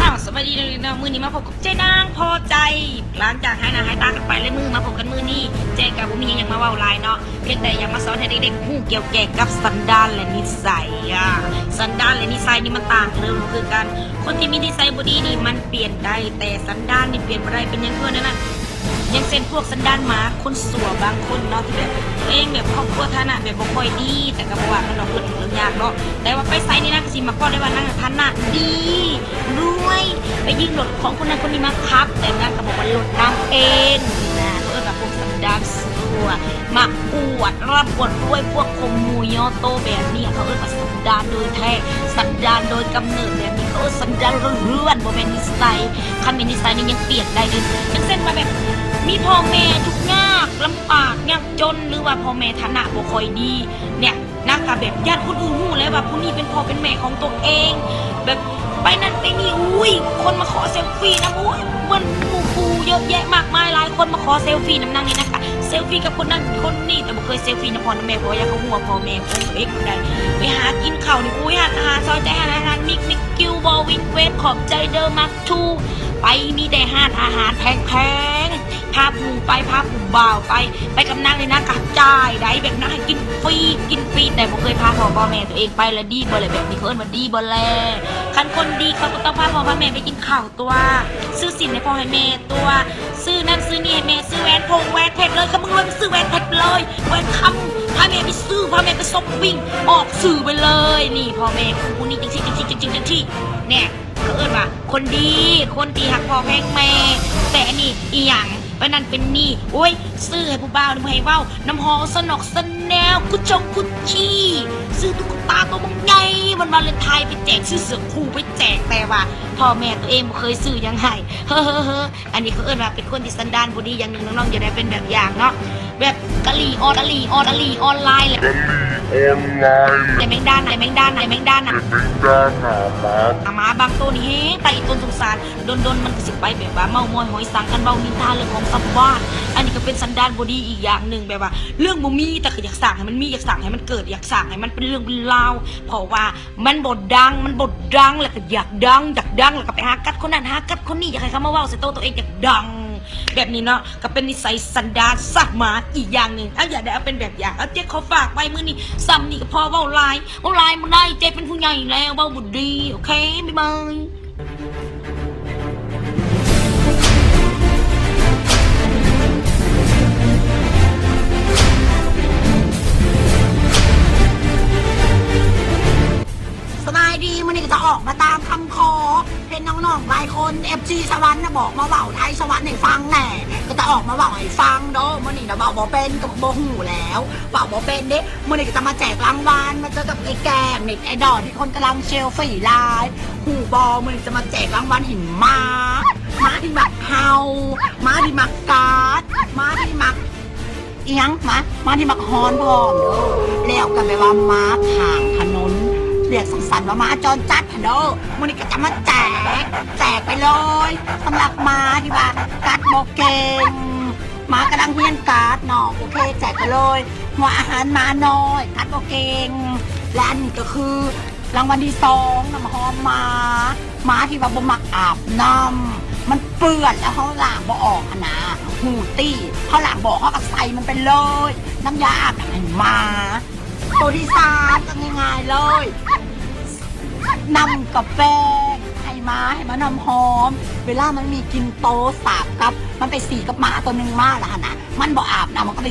ອ້າວ ສະບາຍດີເດີພີ່ນ້ອງ ມື້ນີ້ມາພົບກັບເຈ້ນາງພໍໃຈ. ຫຼັງຈາກຫາຍໜ້າຫາຍຕາກັນໄປຫຼາຍມື້ ມາພົບກັນມື້ນີ້ ເຈ້ກໍບໍ່ມີຫຍັງຢາກມາເວົ້າຫຼາຍເນາະ ພຽງແຕ່ຢາກມາສອນໃຫ້ເດັກໆຮູ້ກ່ຽວແກ່ກັບສັນດານ ແລະ ນິໄສ. ອາ ສັນດານ ແລະ ນິໄສນີ້ມັນຕ່າງກັນເລີຍ ບໍ່ຄືກັນ. ຄົນທີ່ມີນິໄສບໍ່ດີນີ້ມັນປ່ຽນໄດ້ ແຕ່ສັນດານນີ້ປ່ຽນບໍ່ໄດ້. ເປັນຫຍັງຄືແນວນັ້ນ? ຢ່າງເຊັ່ນ ພວກສັນດານໝາ ຄົນຊົ່ວບາງຄົນເນາະ ທີ່ແບບ ຕົວເອງແບບຄອບຄົວຖານະແບບບໍ່ຄ່ອຍດີ ແຕ່ກໍບໍ່ວ່າກັນດອກ ເລື່ອງທຸກເລື່ອງຍາກເນາະ ແຕ່ວ່າໄປໃສນີ້ນາງກໍຊິມາເວົ້າໄດ້ວ່ານາງຖານະດີ ລວຍ ໄປຢືມລົດຂອງຄົນນັ້ນຄົນນີ້ມາຂັບ ແຕ່ນາງກໍບອກວ່າລົດນາງເອງນະ. ເຂົາເອີ້ນວ່າພວກສັນດານຊົ່ວ ມັກອວດລ່ຳອວດລວຍ ພວກຂົ່ມຂູ່ຍໍໂຕແບບນີ້ ເຂົາເອີ້ນວ່າສັນດານໂດຍແທ້ ສັນດານໂດຍກຳເນີດແບບນີ້ ເຂົາເອີ້ນສັນດານລ້ວນໆ ບໍ່ແມ່ນນິໄສ. ຄັນແມ່ນນິໄສນີ້ຍັງປ່ຽນໄດ້ເດີ ຢ່າງເຊັ່ນວ່າແບບ ມີພໍ່ແມ່ທຸກຍາກລຳບາກ ຍາກຈົນ ຫຼືວ່າພໍ່ແມ່ຖານະບໍ່ຄ່ອຍດີ ເນ່ຍ ນາງກໍແບບຢ້ານຄົນອື່ນຮູ້ແຫຼະວ່າຜູ້ນີ້ເປັນພໍ່ເປັນແມ່ຂອງຕົວເອງ ແບບໄປນັ້ນໄປນີ້ ໂອ້ຍ ຄົນມາຂໍເຊລຟີນຳ ໂອ້ຍ ເພິ່ນໝູ່ຄູ່ເຍອະແຍະມາກມາຍ ຫຼາຍຄົນມາຂໍເຊລຟີນຳນາງນີ້ ນາງກໍເຊລຟີກັບຄົນນັ້ນຄົນນີ້ ແຕ່ບໍ່ເຄີຍເຊລຟີນຳພໍ່ນຳແມ່ ເພາະວ່າຢ້ານເຂົາຮູ້ວ່າພໍ່ແມ່ຂອງຕົວເອງຢູ່ໃດ. ໄປຫາກິນເຂົ້ານີ້ ໂອ້ຍ ຮ້ານອາຫານຊອຍໃຈ ຮ້ານອາຫານມິກ ມິກ ກິວ ບໍ ວິດ ເວດ ຂອບໃຈເດີ ມາ ໄປມີແຕ່ຮ້ານອາຫານແພງໆ ພາຜູ້ໄປ ພາຜູ້ບ່າວໄປ ໄປກັບນາງນີ້ນາງກໍຈ່າຍໄດ໋ ແບບນາງໃຫ້ກິນຟຣີ ກິນຟຣີ ແຕ່ບໍ່ເຄີຍພາພໍ່ພາແມ່ຕົວເອງໄປ ລະດີບໍ່ແລະ ແບບນີ້ເຂົາເອີ້ນວ່າດີບໍ່ແລ? ຄັນຄົນດີເຂົາກໍຕ້ອງພາພໍ່ພາແມ່ໄປກິນເຂົ້າຕົວະ ຊື້ສິ້ນໃຫ້ພໍ່ໃຫ້ແມ່ຕົວະ ຊື້ນັ້ນຊື້ນີ້ໃຫ້ແມ່ ຊື້ແຫວນພົງແຫວນເພັດເລີຍ ຄັນມຶງລວຍກໍຊື້ແຫວນເພັດເລີຍ ແຫວນຄຳ ພາແມ່ໄປຊື້ ພາແມ່ໄປຊັອບປິງ ອອກສື່ໄປເລີຍ. ນີ້ພໍ່ແມ່ຂອງຜູ້ນີ້ຈັ່ງຊີ້ ຈັ່ງຊີ້ ຈັ່ງຊີ້ ຈັ່ງຊີ້ ແນ່. ເຂົາເອີ້ນວ່າຄົນດີ ຄົນທີ່ຮັກພໍ່ແພງແມ່ ແຕ່ອັນນີ້ອີ່ຫຍັງ ປານນັ້ນເປັນນີ້ ໂອ້ຍ ຊື້ໃຫ້ຜູ້ບ່າວນີ້ບໍ່ໃຫ້ເວົ້າ ນ້ຳຫອມຊະນອກຊະແນວ ກຸດຊົງກຸດຈີ ຊື້ຕຸກກະຕາໂຕບັກໃຫຍ່ ວັນວາເລັນທາຍໄປແຈກ ຊື້ເສື້ອຄູ່ໄປແຈກ ແຕ່ວ່າພໍ່ແມ່ຕົວເອງບໍ່ເຄີຍຊື້ຫຍັງໃຫ້ ເຮີໆໆ. ອັນນີ້ເຂົາເອີ້ນວ່າເປັນຄົນທີ່ສັນດານບໍ່ດີຢ່າງໜຶ່ງ ນ້ອງໆຢ່າໄດ້ເປັນແບບຢ່າງເນາະ ແບບກະຫຼີ່ອອນ ກະຫຼີ່ອອນ ກະຫຼີ່ອອນລາຍແຫຼະ ກະຫຼີ່ອອນລາຍແຫຼະ ແຕ່ແມງດານ ແຕ່ແມງດານ ແຕ່ແມງດານ ແຕ່ແມງດານໜາມາ ໜາມາບາງໂຕນີ້ແຮງຕາອີ່ຕົນສົງສານ ດົນໆມັນກໍຊິໄປແບບວ່າເມົາມອຍຫອຍສັງ ຄັນເວົ້ານິນທາເລື່ອງຂອງຊາວບ້ານ ອັນນີ້ກໍເປັນສັນດານບໍ່ດີອີກຢ່າງໜຶ່ງ ແບບວ່າເລື່ອງບໍ່ມີ ແຕ່ກໍຢາກສ້າງໃຫ້ມັນມີ ຢາກສ້າງໃຫ້ມັນເກີດ ຢາກສ້າງໃຫ້ມັນເປັນເລື່ອງເປັນລາວ ເພາະວ່າ ມັນບໍ່ດັງ ມັນບໍ່ດັງ ແລ້ວກໍຢາກດັງ ຢາກດັງ ແລ້ວກໍໄປຫາກັດຄົນນັ້ນ ຫາກັດຄົນນີ້ ຢາກໃຫ້ເຂົາມາເວົ້າໃສ່ໂຕໂຕເອງ ຢາກດັງ ແບບນີ້ເນາະ ກໍເປັນນິໄສສັນດານສະໝານອີກຢ່າງໜຶ່ງ. ເອົາ ຢ່າໄດ້ເອົາເປັນແບບຢ່າງ ເອົາ ເຈ້ຂໍຝາກໄວ້ມື້ນີ້ສ່ຳນີ້ກໍພໍ ເວົ້າຫຼາຍ ເວົ້າຫຼາຍບໍ່ໄດ້ ເຈ້ເປັນຜູ້ໃຫຍ່ແລ້ວ ເວົ້າບໍ່ດີ ໂອເຄ ບາຍບາຍ. ສະບາຍດີ ມື້ນີ້ກໍຈະອອກມາຕາມຄຳຂໍ ເຫັນນ້ອງໆຫຼາຍຄົນ ເອັຟຊີ ສະຫວັນນະ ບອກມາເວົ້າໄທສະຫວັນໃຫ້ຟັງແດ່ ກໍຈະອອກມາເວົ້າໃຫ້ຟັງເດີ. ມື້ນີ້ນະເວົ້າບໍ່ເປັນ ກໍບໍ່ຮູ້ແລ້ວ ເວົ້າບໍ່ເປັນເດ້. ມື້ນີ້ກໍຈະມາແຈກລາງວັນ ມາເຈີກັບໄອ້ແກ້ມ ເນັດໄອດອລທີ່ຄົນກຳລັງເຊລຟີຫຼາຍ ຮູ້ບໍ່? ມື້ນີ້ຈະມາແຈກລາງວັນໃຫ້ໝາ ໝາທີ່ມັກເຫົ່າ ໝາທີ່ມັກກັດ ໝາທີ່ມັກ ອີຫຍັງ ໝາ ໝາທີ່ມັກຫອນພ້ອມເດີ ແລ້ວກໍແບບວ່າໝາຂ້າງຖະໜົນ ລຽກສັ້ນໆວ່າໝາຈອນຈັດຫັ້ນເດີ. ມື້ນີ້ກໍຈະມາແຈກ ແຈກໄປເລີຍ ສຳລັບໝາທີ່ວ່າກັດບໍ່ເກັ່ງ ໝາກຳລັງຮຽນກັດເນາະ ໂອເຄ ແຈກໄປເລີຍ ຫົວອາຫານໝານ້ອຍກັດບໍ່ເກັ່ງ. ແລະ ອັນນີ້ກໍຄືລາງວັນທີສອງ ນ້ຳຫອມໝາ ໝາທີ່ວ່າບໍ່ມັກອາບນ້ຳ ມັນເປື້ອນແລ້ວເຮົາລ້າງບໍ່ອອກຫັ້ນນະ ຮູ້ຕິ ເຮົາລ້າງບໍ່ອອກ ເຮົາກໍໃສ່ມັນໄປເລີຍ ນ້ຳຢາອາບນ້ຳໃຫ້ໝາ. ໂຕທີສາມກໍງ່າຍໆເລີຍ ນ້ຳກະແຟໃຫ້ໝາ ໃຫ້ໝານ້ຳຫອມ ເວລາມັນມີກິ່ນໂຕສາບກັບ ມັນໄປສີກັບໝາໂຕໜຶ່ງມາແລ້ວຫັ້ນນະ ມັນບໍ່ອາບນ້ຳ ມັນກໍໄປ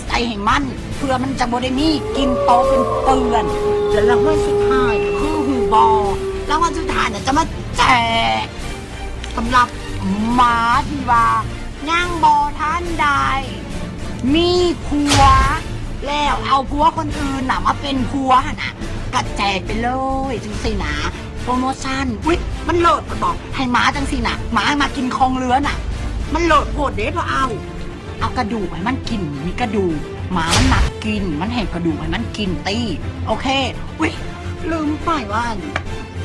ໃສ່ໃຫ້ມັນ ເພື່ອມັນຈະບໍ່ໄດ້ມີກິ່ນໂຕເປື້ອນໆ. ແລະ ລາງວັນສຸດທ້າຍຄື ຮູ້ບໍ່? ລາງວັນສຸດທ້າຍນະຈະມາແຈກສຳລັບໝາທີ່ວ່າຍັງບໍ່ທັນໄດ້ ມີຜົວແລ້ວເອົາຜົວຄົນອື່ນນະມາເປັນຜົວຫັ້ນນະ ກະແຈກໄປເລີຍຈັ່ງຊີ້ນະ ໂປຣໂມຊັນ. ອຸ້ຍ ມັນເລີດບໍ່ ໃຫ້ໝາຈັ່ງຊີ້ນະ ໝາມາກິນຂອງເຫຼືອນະ ມັນເລີດໂພດເດ້ພໍ່ເຖົ້າ. ເອົາກະດູກໃຫ້ມັນກິນ ມີກະດູກ ໝາມັນມັກກິນ ມັນໃຫ້ກະດູກໃຫ້ມັນກິນຕິ. ໂອເຄ. ອຸ້ຍ ລືມໄປວ່າ ອັນ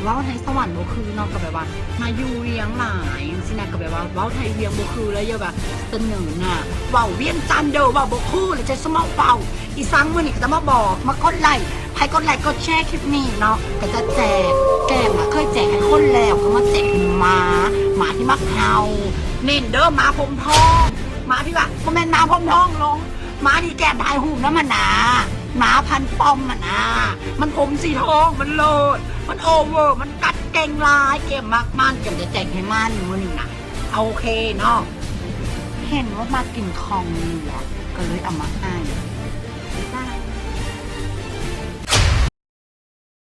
ເວົ້າໄທສະຫວັນບໍ່ຄືເນາະ ກະແບບວ່າມາຢູ່ວຽງຫຼາຍຈັ່ງຊີ້ນະ ກະແບບວ່າເວົ້າໄທວຽງບໍ່ຄື ແລ້ວຢ່າວ່າສະເໜີນະ ເວົ້າວຽງຈັນເດີ ເວົ້າບໍ່ຄື ແລ້ວຈະສະເໝາະເວົ້າ ອີສັງມື້ນີ້ກະຈະມາບອກ ມາກົດໄລ້ ໃຜກົດໄລ້ກົດແຊຄລິບນີ້ເນາະ ກະຈະແຈກ ແກ້ມນະເຄີຍແຈກໃຫ້ຄົນແລ້ວ ກະມາແຈກໃຫ້ໝາ ໝາທີ່ມັກເຫົ່າ ເນັ້ນເດີ ໝາຜົມທອງ ໝາທີ່ວ່າ ບໍ່ແມ່ນໝາຜົມທອງຫຼົງ ໝາທີ່ແກ້ມຖ່າຍຮູບນຳຫັ້ນນາ ໝາພັນປອມຫັ້ນນາ ມັນຜົມສີທອງ ມັນເລີດ ມັນໂອເວີ ມັນກັດເກັ່ງຫຼາຍ ແກ້ມມັກມັນ ແກ້ມຈະແຈກໃຫ້ມັນມື້ນີ້ນະ. ໂອເຄເນາະ ເຫັນວ່າມັກກິນຂອງເຫຼືອ ກະເລີຍເອົາມາໃຫ້. ບາຍບາຍ.